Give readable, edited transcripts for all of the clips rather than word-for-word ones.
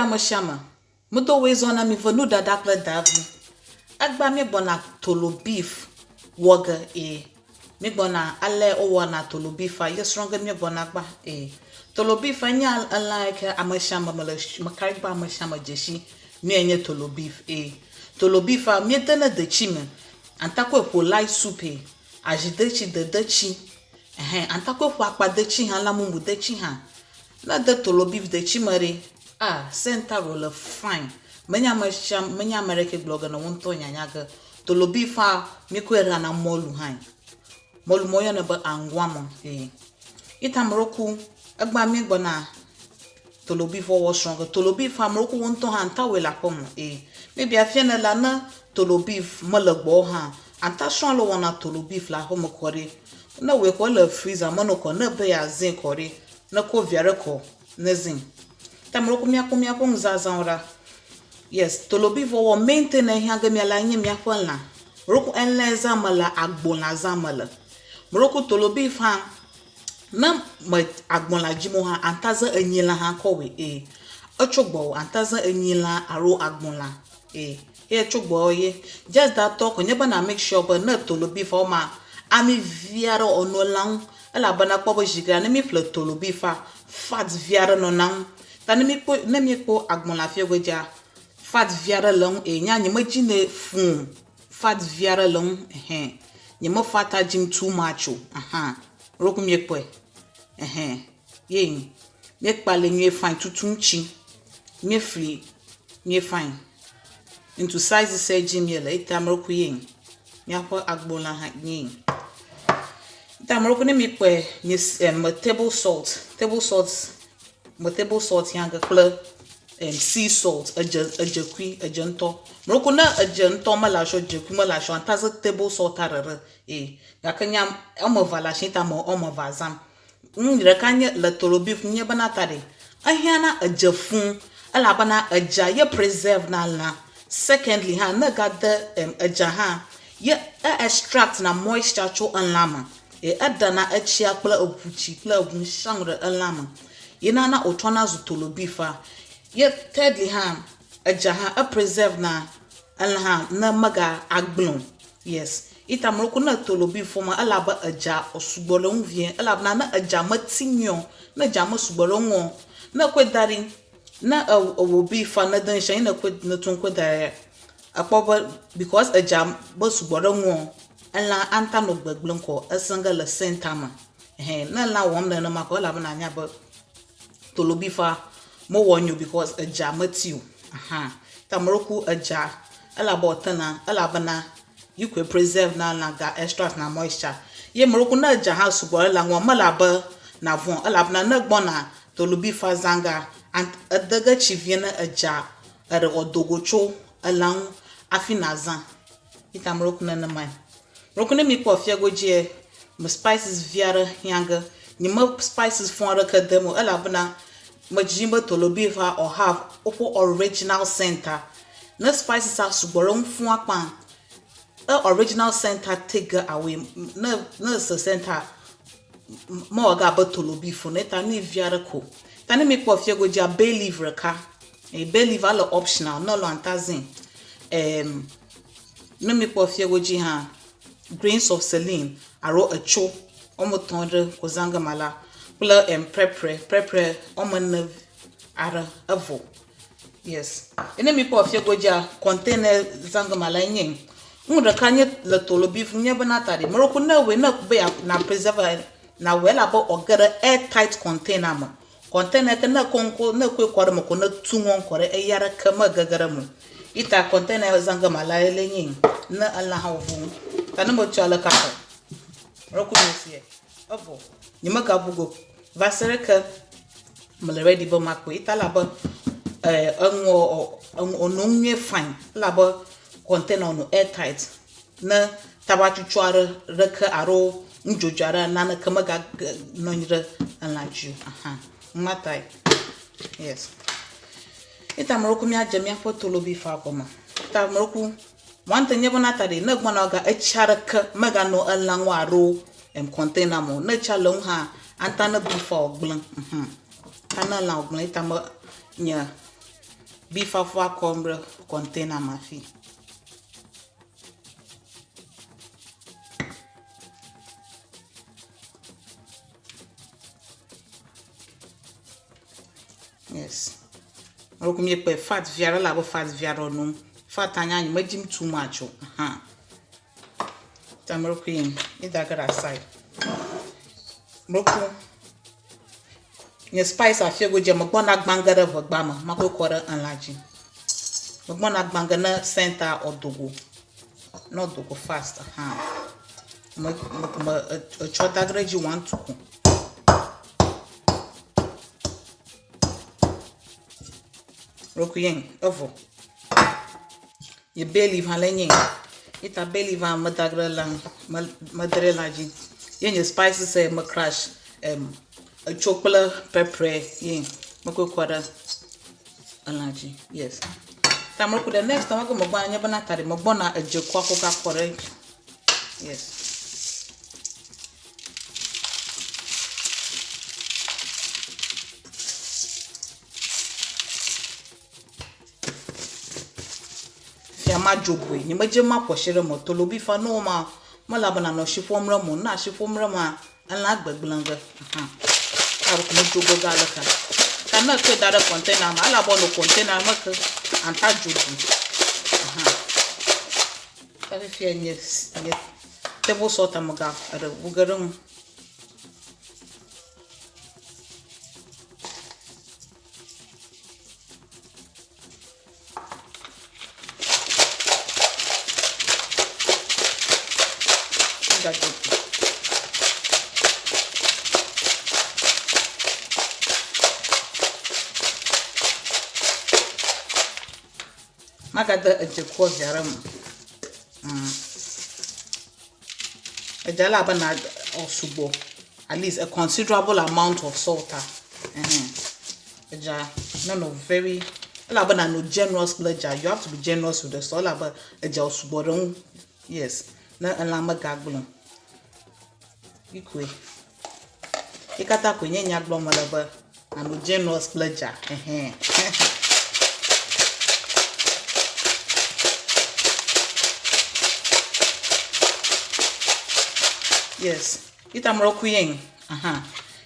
Amesiame, medo woe zɔ na mi ve nuɖaɖa kple davi. Egbea míegbɔna tolo beef wɔ ge ee. Míegbɔna ale wowɔna tolo beef-a ye srɔ̃ ge míegbɔna gbã ee. Tolo beef enye elã yi ke amesiame mele meka ɖe edzi be amesiame dze si nue nye tolo beef ee. Tolo beef-a míedene detsi me, antakɔe ƒo light soup ee, azidetsi, dedetsi, ɛhɛ antakɔe ƒo akpadetsi hã, lãmumu detsi hã. Ne ede tolo beef detsi me ɖe, ah sentaro le fine. Menye ame sia menye ame ɖeke gblɔ ge ne wo ŋutɔ nyanya ge. Tolo beef-a míekɔe ɖana mɔlu hãe. Mɔlu ma woyɔnɛ be anguamɔ ee. Ita ameɖewo ku egbea míegbɔna tolo beef wɔwɔ srɔ̃ ge. Tolo beef ameɖewo ku wo ŋutɔ hã ŋta wɔe le aƒe me ee. Maybe hafi ne la ne tolo beef mele gbɔwò hã, ata srɔ̃ ale wowɔna tolo beef le aƒe me kɔ ɖi. Ne wɔe kɔ ele freezer me ne kɔ ne ebe yeazãe kɔ ɖi, ne kɔ via ɖe kɔ ne zĩ. Ta ameɖewo ku míakpɔ míaƒe nuzazãwo ɖa. Yes, tolo beef wɔwɔ main thing ehiã ge mía la nye míaƒe lã. Ameɖewo ku elãe zã mele, agbolã zã mele. Ameɖewo ku tolo beef hã ne me agbolã dzim o hã, ata ze enyilã hã kɔ wɔe ee. Etso gbɔwò ata ze enyilã alo agbolã ee. Ye tso gbɔwò ye. Just that tɔ ko nye be na make sure be ne tolo beef wɔma, ami vi aɖe wònɔ lã ŋu elabena ekpɔ be zi geɖea ne míƒle tolo beef-a, fat vi aɖe nɔna eŋu. Ta ne míkpɔ ne míekpɔ agbolã fiɔ godza, fat vi aɖe le eŋu eye nya nyemedzinɛ fũu o. Fat vi aɖe le eŋu ɛhɛ. Nyeme fat-a dzim too much o ahan. Ɖo ku míekpɔe ɛhɛ ye nyi. Míekpa li nyuie fine tutum tsi. Míefli nyuie fine into sizes ye dzim míele. Eyi ta ameɖewo ku ye nyi. Míaƒe agbolã hã ye nyi. Ta ameɖewo ku ne míekpɔe nye me table salt, table salt, me table salt hã ge kple sea salt, edze edzekui, edze ŋutɔ. Ameɖewo ku ne edze ŋutɔ mele asi o, dzekui mele asi o, ata ze table salt aɖe ɖe ee. Gake nya woame evea le asi ta me woame evea zãm. Nu ɖeka nye le tolo beef nye bena ta ɖe, ehiãna edze fũu elabena edzea ye preserve na lã. Secondly hã ne egade edzea hã ye e extract na moisture tso elã me. Ye eɖena etsia kple eʋutsi kple eŋu nusianu ɖe elã me. Ye nana wòtrɔna zu tolo beef-a. Ye thirdly hã edza hã e preserve na elã hã ne mega agblẽ o. Yes. Yi ta ameɖewo ku ne tolo beef wɔma ele abe edza sugbɔ ɖe eŋu vie elabena ne edza meti nyuie o, ne edza mesugbɔ ɖe eŋu o, ne ekɔe da ɖi, ne ewɔ beef-a nede ŋutia ye ne ekɔe netu ŋkɔe da ɖia, ekpɔ be because edza be sugbɔ ɖe eŋu o, elã anta nɔ gbegblẽ kɔ esẽ ge le center me. Ɛhɛ ne elã wɔm nenema kɔ elabena anya be tolo beef-a mewɔ nyo because edza meti o. Ahan. Ta ameɖewo ku edza elabe wòtena elabena yi koe preserve na lã ga extract na moisture. Ye ameɖewo ku ne edza hã sugbɔ ɖe lã ŋua mele abe navɔ̃ o elabena ne egbɔna tolo beef-a zã gea, ede ge tsi vie ne edza eɖe wòado go tso elã ŋu hafi nazã. Yi ta ameɖewo ku nenemae. Ameɖewo ku ne mikpɔ fia godzie, me spices vi aɖe hiã ge. Nye me spices fũ aɖeke dem o elabena medzi be tolo beef-a or have woƒe original scent-a. Ne spices-a sugbɔ ɖe eŋu fũ akpa, e original scent-a take away. Ne ne ese scent-a, mewɔ ge abe tolo beef o ne ta nui vi aɖe ko. Ta ne mikpɔ fia godzia, bay leaf ɖeka. Eye bay leaf-a le optional ne elɔ ŋta zĩ. Em ne mikpɔ fia godzi hã, grains of seline alo etso woame etɔ̃ ɖe ko zã ge mala kple em prepre, prepre woame ene aɖe evɔ. Yes. Ne mikpɔ fia godzia, container zã ge mala nye nu ɖeka nye le tolo beef nye bena ta ɖi. Meɖo ku ne ewɔe ne be ya na preserve na wɔe elabe wòage ɖe air tight container me. Container ke ne ekɔ ŋkɔ ne ekɔe kɔ ɖe eme ko ne tu ŋɔ kɔ ɖe eya ɖeke megege ɖe eme o. Yi ta container zã ge mala ye nye ne elã hã wòvo. Ta ne metu ale kaka meɖo ku ne sie evɔ. Nyemegabu go va se ɖe ke mele ready be makpɔe. Yi ta elabe eŋuɔ wònɔ nyuie fine elabe container wònɔ air tight ne tabatsutsɔ aɖe ɖeke alo nudzodzoe aɖe naneke mega nɔ anyi ɖe elã dzi o. Ahan numa tae. Yes. Yi ta ameɖewo ku míadze míaƒe tolo beef-a gɔme. Ta ameɖewo ku one thing nye bena ta ɖi ne egbɔna ga etsi aɖeke meganɔ elã ŋu alo em container me o. Ne etsia le eŋu hã ata ne beef-a wògblẽ. Ta ne elã wògblẽ yi ta me nye. Beef afɔ akɔm ɖe container me afi. Yes. Alo mi kpe fat vi aɖe le abe fat vi aɖe num. Fat anya nyi medzim too much o. Aha. Ta mrokui mi da ge ɖe aside. Mrokui nye spice afia godzi megbɔna gbã ge ɖe ʋegba me makɔe kɔ ɖe elã dzi. Megbɔna gbã ge ne center ɔdogo. Ne ɔdogo fast aha. Me me etsɔ da ge ɖe edzi one two ko. Ɖokui evɔ. Nye bay leaf hã le nye. Ye ta bay leaf hã meda ge ɖe lã me mede ɖe lã dzi. Ye nye spices me crush em etso kple pepper ye mekɔe kɔ ɖe elã dzi. Yes. Ta meku ɖe next time ke megbɔna nye bena ta ɖe megbɔna edze kua kɔ gakɔ ɖe edzi. Yes. Fia ma dzogoe. Nye medze ma ƒo asi ɖe eme o. Tolobi fa no ma mele abe nanɔ asi ƒom ɖe eme o. Ne asi ƒom ɖe emea, elã gbegblẽ ge. Ahan. Alo ko medzogo ge ale ka. Ta ne ekɔe da ɖe kɔntena me, ele abe wònɔ kɔntena me ke anta dzogoe. Ahan. Ta fifia nye nye table salt mega eɖe ʋu ge ɖe eŋu. Magade edzekua via ɖe eme. Mm. Edze ele abe na sugbɔ. At least a considerable amount of salt. Ɛhɛn. Edza ne nɔ very ele abe na nɔ generous kple edza. You have to be generous with the salt. Ele abe edza sugbɔ ɖe ŋu. Yes. Ne elã megagblẽ o. Ikoe. Ye katã koe nye nya gblɔm mele be nanɔ generous kple dza. Ɛhɛn. Yes. Ita mrɔ ku yen. Aha.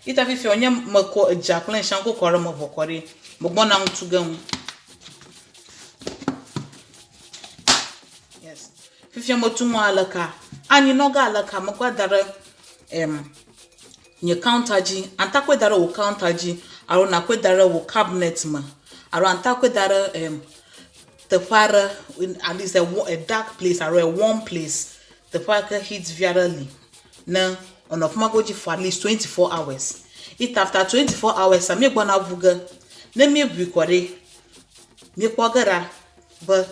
Ita fifi onye mekɔ edza kple nshan ko kɔ ɖe me vɔ kɔ ɖi. Megbɔna ŋutu ge ŋu. Yes. Fifia metu ŋu aleka. Anyinɔ ge aleka mekɔ da ɖe em nye counter dzi. Anta kɔe da ɖe wò counter dzi alo nakɔe da ɖe wò cabinet me alo anta kɔe da ɖe em teƒe aɖe at least a, a dark place alo a warm place. Teƒea ke heat vi aɖe li ne wònɔ afi ma godzi for at least 24 hours. It after 24 hours míegbɔna ʋu ge. Ne míeʋui kɔ ɖe, míekpɔ ge ɖa be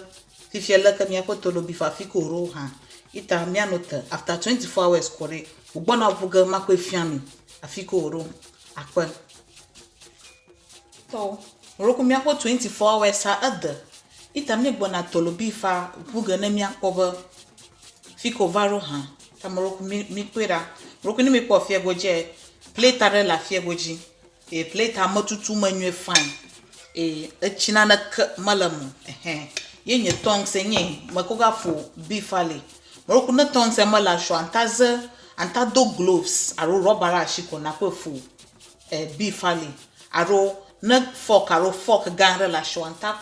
fifia leke míaƒe tolobi afi ke wòɖo hã. Ita míanɔ te after 24 hours kɔ ɖe, wògbɔna ʋu ge makɔe fia mi afi ke wòɖo akpe. Tɔwo, meɖo ku míaƒe 24 hours a ede. Ita míegbɔna tolobi fa ʋu ge ne míakpɔ be fi ke wòva ɖo hã. Ta meɖo ku míkpɔe ɖa. Meɖo ku ne míkpɔ afia godzia, plate aɖe le afia godzi. Eye plate metutu me nyuie fine. Eye etsi naneke mele eme o. Ɛhɛn. Ye nye tongs nye mekɔ gaƒo beef li. Meɖo ku ne tongs mele asi o, anta ze, anta do gloves alo rɔba ɖe asi ko nakɔe ƒo e beef li. Alo ne fork alo fork gã aɖe le asiwò, anta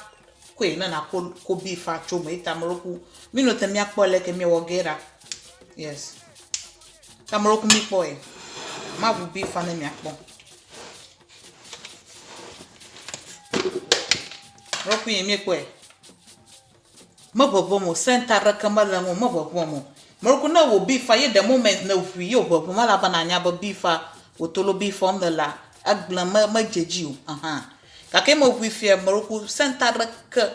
kɔe ne nàko ko beef tso eme. Ye ta meɖo ku minɔ te míakpɔ leke míewɔ ge ɖa. Yes. Ta meɖo ku míkpɔe. Maʋu beef ne miakpɔ. Meɖo ku ye míekpɔe. Meʋeʋem o, scent aɖeke mele eŋu o, meʋeʋem o. Meɖo ku ne wò beef ye the moment ne ʋui ye wòʋeʋem ele abe nànya be beef wò tolo beef wɔm nèlea, egblẽ me medze edzi o. Ahan. Gake meʋui fia meɖo ku scent aɖeke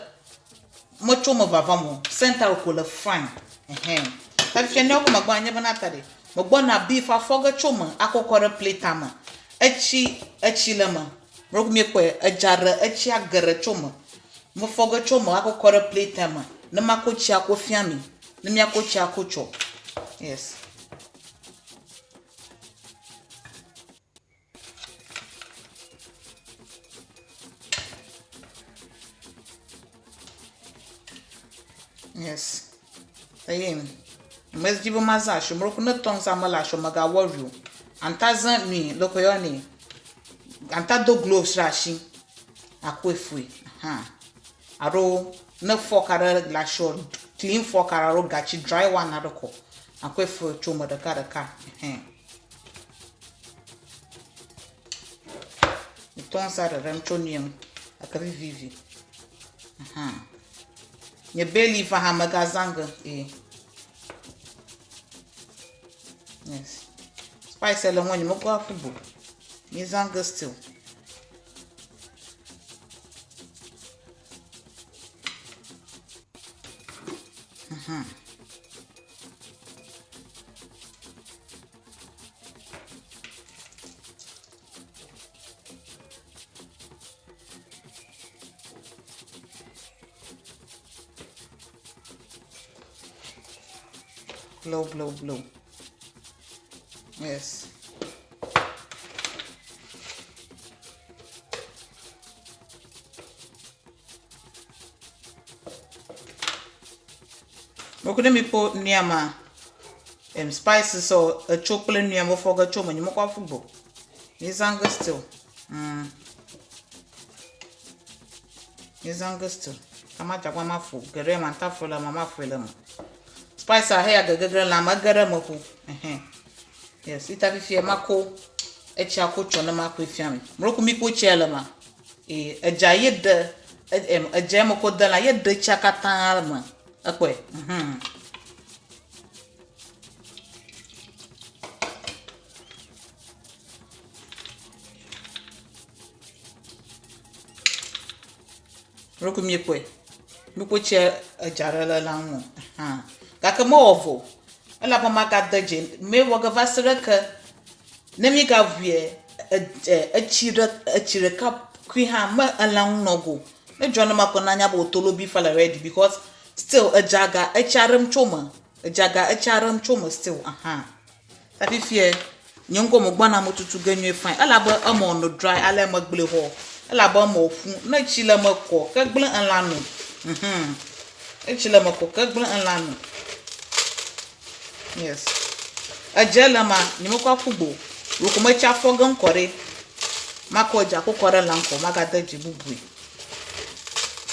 metso eme vavam o. Scent ko le fine. Ɛhɛn. Ta fifia ne wokɔ megbɔna nye bena ta ɖe. Megbɔna beef afɔ ge tso eme akɔ kɔ ɖe plate me. Etsi etsi le eme. Meɖo ku míekpɔe edza ɖe etsia geɖe tso eme. Mefɔ ge tso eme akɔ kɔ ɖe plate me ne makɔ tsia ko fia mi. Ne míakɔ tsia ko tsɔ. Yes. Yes. Eye medi be mazã asio mlɔku ne tɔŋ sa mele asio mega worry o. Anta zã nui leke woyɔnɛ. Anta do gloves ɖe asi akɔe fui. Ahan. Alo ne fork aɖe le asiwò, clean fork aɖe alo gatsi dry one aɖe ko akɔe fui tso eme ɖekaɖeka. Ɛhɛn. Tɔŋ sa ɖeɖem tso nui ŋu gake vivivi. Ahan. Nye bay leaf hã megazã ge ee. Yes. Spice le ŋu nye mekɔ aƒu go. Míezã ge still. Mhm. Blow, blow, blow. Yes. Mekɔ ne mikpɔ nua em spices o etso kple nua mefɔ ge tso me nye mekɔ aƒu gbe o. Míezã ge still. Míezã ge still. Kama dzagba mafo geɖe mata fo le me mafoe le eme. Spice heya gegegre lãme ege ɖe eme xoxo. Ɛhɛn. Yes, ita fifia mako etsia ko tsɔ ne makɔe fia mi. Mlɔku mi ko tsia le ma. Ee, edza ye ɖe em edza me ko de la ye ɖe tsia katã le me. Ekpɔe. Mhm. Mlɔku mi kpɔe. Mi ko tsia edza ɖe le la ŋu. Hã. Gake mewɔ vɔ o. Elabe magade dze mewɔ ge va se ɖe ke ne mi gaʋuie etsi ɖe etsi ɖeka kui hã me elã ŋu nɔ go. Ne dzɔ ne makɔ nanya be wotolo beef le ready because still edza ga etsia ɖem tso me. Edza ga etsia ɖem tso me still aha. Ta fifie nye ŋkɔ me gbɔna me tutu ge nyuie fine. Elabe eme wònɔ dry ale megblẽ xɔ. Elabe eme wòƒu. Ne tsi le eme kɔ ke gblẽ elã nu. Mhm. Etsi le eme kɔ ke gblẽ elã nu. Yes. Edze le ma, nye mekɔ aƒu gbe o. Ɖeko metsi afɔ ge ŋkɔ ɖe. Makɔ edze akɔ kɔ ɖe lã ŋkɔ, magade dzi bubui.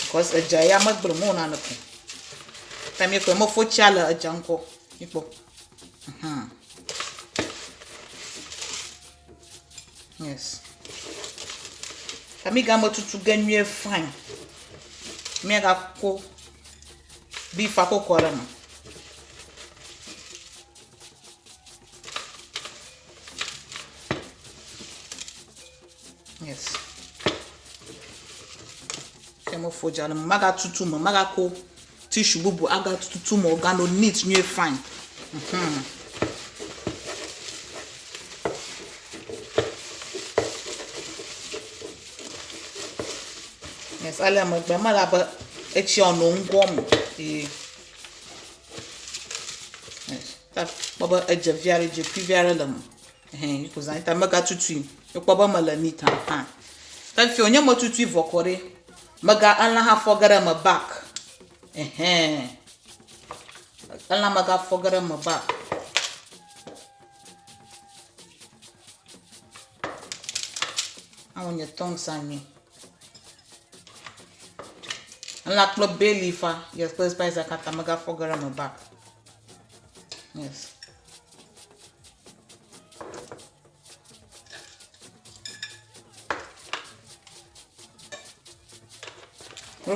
Because edze ya megblẽ mo naneke o. Ta mi kpɔe, mefo tsia le edze ŋkɔ. Mi kpɔ. Mhm. Yes. Ta mi game tutu ge nyuie fine. Miagakɔ beef akɔ kɔ ɖe eme. Yes. Ke mefo dza le me. Magatutu me. Magako tissue bubu agatutu me wòganɔ neat nyuie fine. Mhm. Yes, ale megbe mele abe etsia nɔ ŋgɔ me. Ee. Yes. Ta kpɔ be edze vi aɖe, dzekui vi aɖe le eme. Ɛhɛn, yi ko zã ta megatutui. Ekpɔ be mele neat hã. Ta fi wònye metutui vɔ kɔ ɖe. Mega elã hã fɔ ge ɖe eme back. Ɛhɛn. Elã megafɔ ge ɖe eme back. Awɔ nye tongues anyi. Elã kple bay leaf a, yes, kple spice katã megafɔ ge ɖe eme back. Yes.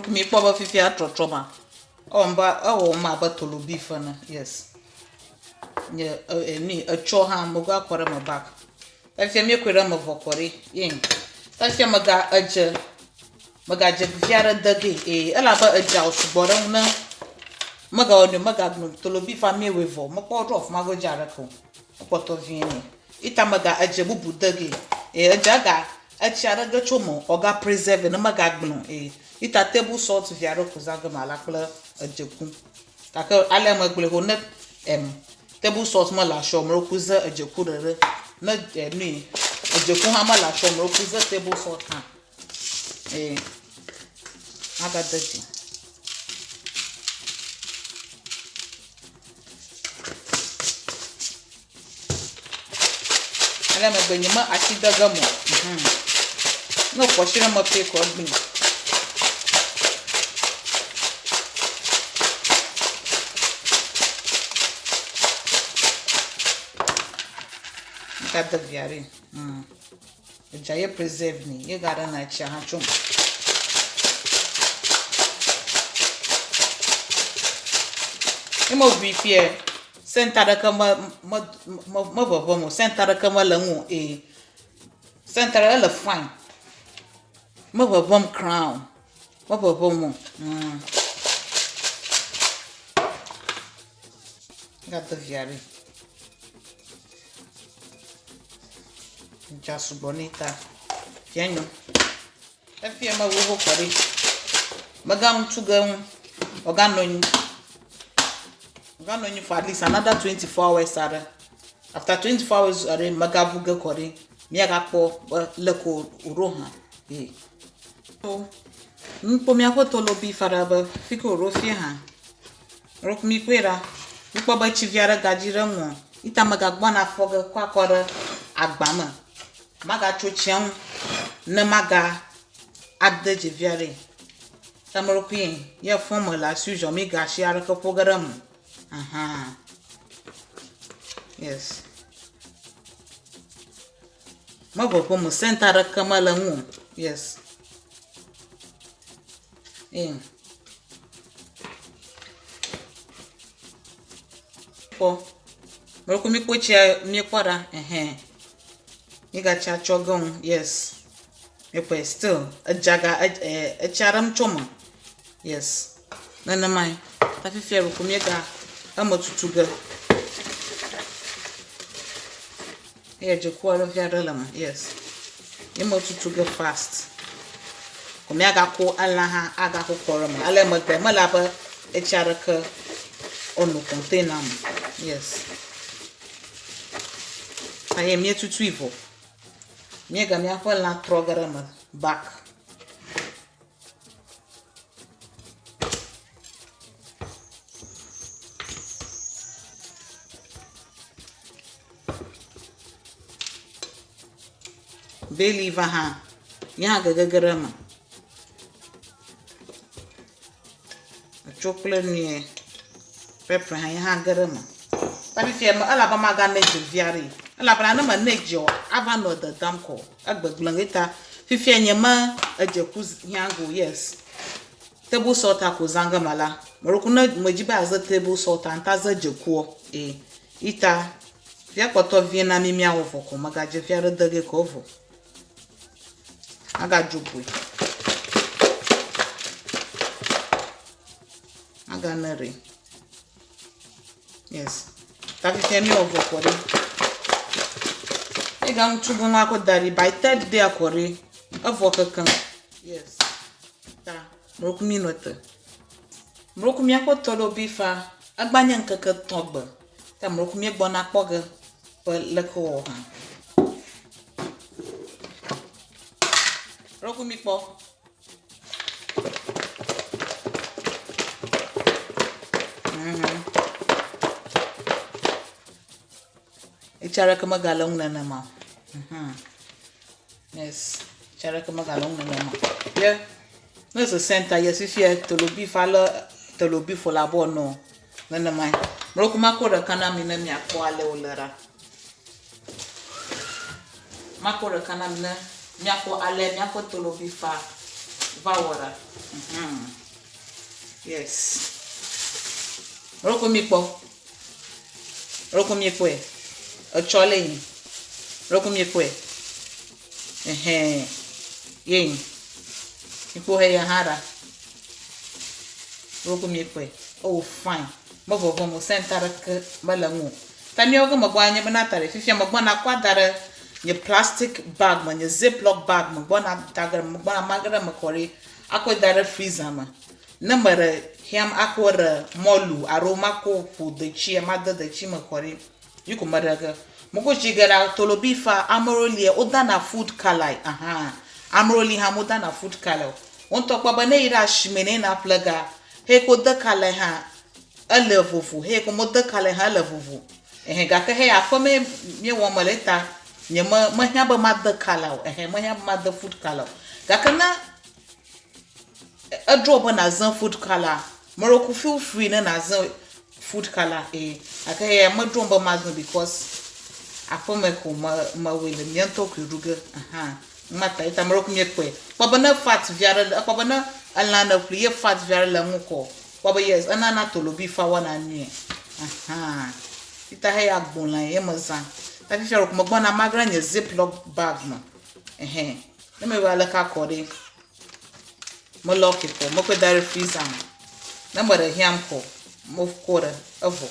Mi kpɔ be fifia trɔtrɔ ma. Ewɔ be ewɔ ma abe tolo beef ene. Yes. Nye eni etsɔ hã megba kɔ ɖe eme back. Efia mi kɔe ɖe eme vɔ kɔ ɖi. Ye. Efia mega edze megadze vi aɖe de ge. Ee elabe edzea wo sugbɔ ɖe ŋu ne megawɔ ne megagblɔ tolo beef a mi wɔe vɔ. Mekpɔ ɖo afi ma godzi aɖeke o. Ekpɔtɔ vie nɛ. Ita mega edze bubu de ge. Ee edze ga etsi aɖe ge tso me wòga preserve ne megagblẽ o. Ee ita table salt vi aɖe ko zã ge mala kple edzeku. Gake ale megblɔe xoxo ne em table salt mele asiwò o mlɔku ze edzeku ɖeɖe. Ne enui edzeku hã mele asiwò o mlɔku ze table salt hã. Ee magade dzi. Ale megbe nye me atsi de ge me o. Mhm. Ne wòkɔ tsi ɖe eme pɛ ko egblẽ. Gade via ɖi. Mm. Edza ye preserve ni. Ye ga ɖe na etsia hã tso me. Ye me ʋui fie. Senta ɖeke me me me meʋeʋem o. Senta ɖeke mele eŋu o. Ee. Senta ɖe ele fine. Meʋeʋem kura o. Meʋeʋem o. Mm. Gade via ɖi. Dza sugbɔ nɛ ta. Fia nyo. Efia me xoxo kɔ ɖi. Megaŋu tu ge ŋu. Wòaganɔ anyi. Wòaganɔ anyi for at least another 24 hours aɖe. After 24 hours aɖe megaʋu ge kɔ ɖi. Míagakpɔ be leke wòɖo hã. Ee. Nukpɔ míaƒe tolobi fa ɖa be fi ke wòɖo fia hã. Ɖo míkpɔe ɖa. Míkpɔ be tsi vi aɖe gadzi ɖe eŋua, ita megagbɔna afɔ ge kɔ akɔ ɖe agba me. Magatso tsia ŋu ne maga ade dzi vi aɖee. Tameɖokui ye fɔ me le as usual mi ga asi aɖeke ƒo ge ɖe eme. Ahan. Yes. Meʋeʋem o, scent aɖeke mele eŋu o. Yes. Ee. Kpɔ. Meɖokui míkpɔ tsia míekpɔ ɖa. Ɛhɛn. Mígatsia tsɔ ge ŋu. Yes. Míekpɔe still edza ga etsia ɖem tso eme. Yes. Nenemae. Ta fifia ɖeko míega eme tutu ge. Eye dzeku aɖe vi aɖe le eme. Yes. Eme tutu ge fast. Ko míagako elã hã agako kɔ ɖe eme. Ale megbe mele abe etsi aɖeke wònɔ container me. Yes. Eye míetutui vɔ. Míega míaƒe lã trɔ ge ɖe eme back. Bay leaf hã, ye hã gege ge ɖe eme. Etso kple nue, pepper hã ye hã ge ɖe eme. Ta fifia elabe magane dze vi aɖee elabena ne mene dze oa, ava nɔ dedam kɔ. Egbegblẽ ge ta fifia nye me edze ku hiã go yes. Table salt ko zã ge mala. Meɖo ku ne medzi be aze table salt ŋta ze dze kuɔ. E ita fia kpɔtɔ vie na mi miawɔ vɔ ko megadze fia ɖe de ge ko vɔ. Agadzogoe. Agane ɖe. Yes. Ta fifia mi wɔ vɔ kɔ ɖi. Ega ŋutsu gɔn akɔ da ɖi by third day akɔ ɖi. Evɔ kekeŋ. Yes. Ta mroku mi nɔ te. Mroku miaƒe tɔ ɖo bi fa. Egba nye ŋkeke tɔ̃ gbe. Ta mroku mi gbɔna kpɔ ge be leke wɔ hã. Mroku mi kpɔ. Etsi aɖeke megale eŋu nenema o. Mhm. Yes. Etsi aɖeke megale eŋu nenema o. Ye ne sesẽ ta ye fifia tolobeef ale tolobeef le abɔ ene o. Nenemae. Meɖo mako ɖeka na mi ne miakpɔ ale wòle ɖa. Mako ɖeka na mi ne miakpɔ ale míaƒe tolobeef-a va wɔ ɖa. Mhm. Yes. Meɖo mikpɔ. Meɖo miekpɔe. Etsɔ le yi. Meɖo miekpɔe. Ɛhɛn. Ye yi. Mikpɔ heya hã ɖa. Meɖo miekpɔe. Oh fine. Mevɔvɔm o. Scent aɖeke mele eŋu o. Ta míawo ge megbɔ anye bena ta ɖe fifia megbɔna kɔ ada ɖe nye plastic bag me, nye ziplock bag me gbɔna da ge megbɔna mage ɖe eme kɔ ɖi akɔe da ɖe freezer me. Ne meɖe hiãm akɔ ɖe mɔlu alo makɔ ƒo detsia made detsi me kɔ ɖi. Yi ko meɖe ge. Mekɔ tsi ge ɖa tolobifa amewo lia wodana food colour ahan. Amewo li hã wodana food colour o. Wo ŋutɔ kpɔ be ne yi ɖe asime ne yina ƒle ga he ko de colour hã ele vovo he ko mede colour hã ele vovo. Ɛhɛ gake he aƒeme míewɔ me le eta. Nye me mehiã be made colour o. Ɛhɛ mehiã be made food colour o. Gake ne edro be nàzã food colour, meɖeku feel free ne nàzã food colour ee. Gake eya medrom be mazã because aƒeme ko me mewɔe le mía ŋutɔ koe ɖu ge. Ahan. Mata ye ta meɖeku míekpɔe. Kpɔ be ne fat vi aɖe le ekpɔ be ne elã nèƒli ye fat vi aɖe le eŋu kɔ. Kpɔ be yes enana tolobifa wɔna nyuie. Ahan. Fita heya gbolã ye mezã. Ta fifia ɖeko megbɔna magra nye ziplock bag me. Ɛhɛn. Ne mewɔ aleke akɔ ɖe, melɔki kɔ, mekɔe da ɖe freezer me. Ne meɖe hiãm kɔ, mekɔ ɖe evɔ.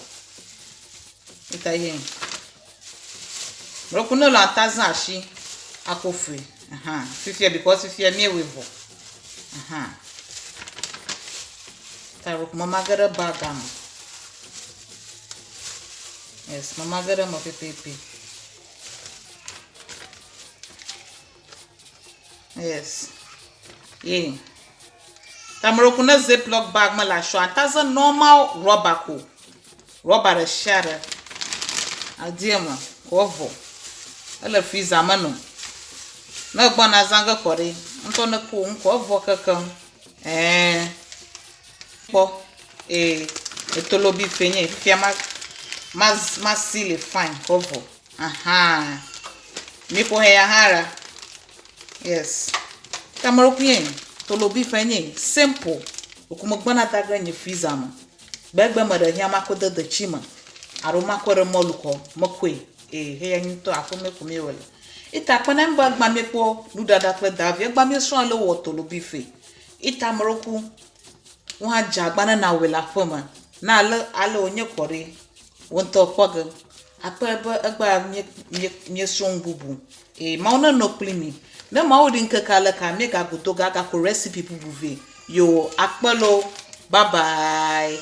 Eta ye. Meɖeko ne lɔ ata zã asi akɔ fui. Ahan. Fifia because fifia míewɔe vɔ. Ahan. Ta ɖeko memage ɖe baga me. Yes, memage ɖe eme pɛpɛpɛ. Yes. Yeah. Tameɖoku ne ziplock bag mele asiwò ata ze normal rɔba ko. Rɔba ɖe sia ɖe adi eme ko evɔ. Ele freezer me nɔ. Ne egbɔna zã ge kɔ ɖi ŋutɔ ne ko ŋkɔ evɔ kekeŋ. Ɛɛ kpɔ ee etolobi fe nye fifia ma ma ma si le fine ko evɔ. Ahan. Mi ƒo heya hã ɖa. Yes. Tameɖoku ye tolobi fe nye simple. Okume gbɔna da ge nye freezer me. Gbegbe me ɖe hiã makɔ de detsi me alo makɔ ɖe mɔlu kɔ mekɔe ee heya ŋutɔ aƒeme ko mi wɔ le. Ita kpena mi be egba mi kpɔ nuɖaɖa kple davi egba mi srɔ̃ ale wɔ tolobi fe. Ita meɖoku wo hã dze agba ne nawɔe le aƒeme. Ne ale ale wònye kɔ ɖi wò ŋutɔ kpɔ ge. Akpɔe be egbea mí mí míesrɔ̃ nu bubu. Ee Mawu nenɔ kpli mi. Ne Mawu ɖi ŋkeke aleka míegago do ge agako recipe bubu vɛ. Yoo akpe loo. Bye bye.